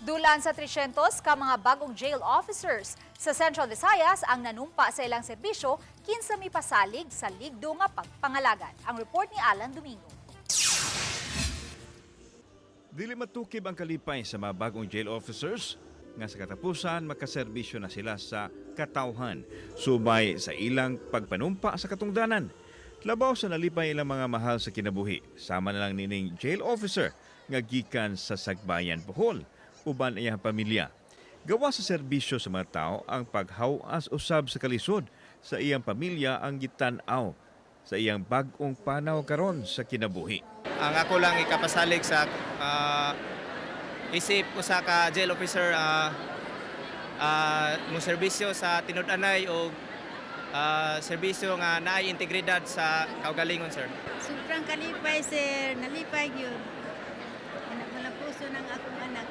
Dulaan sa 300 ka mga bagong jail officers sa Central Visayas ang nanumpa sa ilang serbisyo kinsa mipasalig sa ligdo nga pagpangalagan. Ang report ni Alan Domingo. Dili matukib ang kalipay sa mga bagong jail officers nga sa katapusan makaserbisyo na sila sa katawhan subay sa ilang pagpanumpa sa katungdanan. Labaw sa nalipay ilang mga mahal sa kinabuhi, sama na lang nining jail officer nga gikan sa Sagbayan, Bohol, uban iyang pamilya. Gawa sa serbisyo sa mga tao ang paghawas usab sa kalisod sa iyang pamilya ang gitan-aw sa iyang bag-ong panaw karon sa kinabuhi. Ang ako lang ikapasalig sa isip usa ka jail officer, mo serbisyo sa tinud-anay o serbisyo nga naay integridad sa kaugalingon, sir. Sobrang kalipay, sir. Nalipay yun. Anak, puso ng akong anak.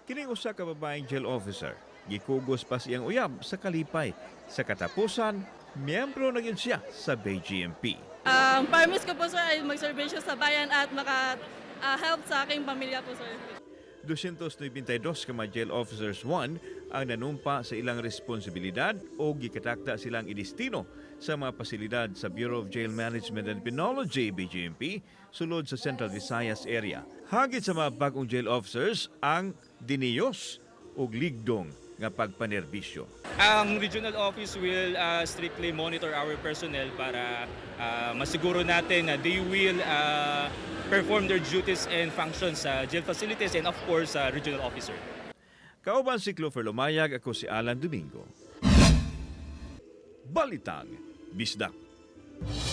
Kining usa ka babaeng jail officer, gikugos pa siyang uyab sa kalipay. Sa katapusan, miyembro na gyud siya sa BJMP. Ang promise ko po, sir, ay magserbisyo sa bayan at maka help sa aking pamilya po, sir. 292 ka mga jail officers 1 ang nanumpa sa ilang responsibilidad o gikatakda silang idestino sa mga pasilidad sa Bureau of Jail Management and Penology, BJMP, sulod sa Central Visayas area. Hagit sa mga bagong jail officers ang diniyos ug ligdong nga pagpanerbisyo. Ang regional office will strictly monitor our personnel para masiguro natin na they will perform their duties and functions sa jail facilities and, of course, sa regional officer. Kauban si Clover Lumayag, ako si Alan Domingo. Balitang Bisdak.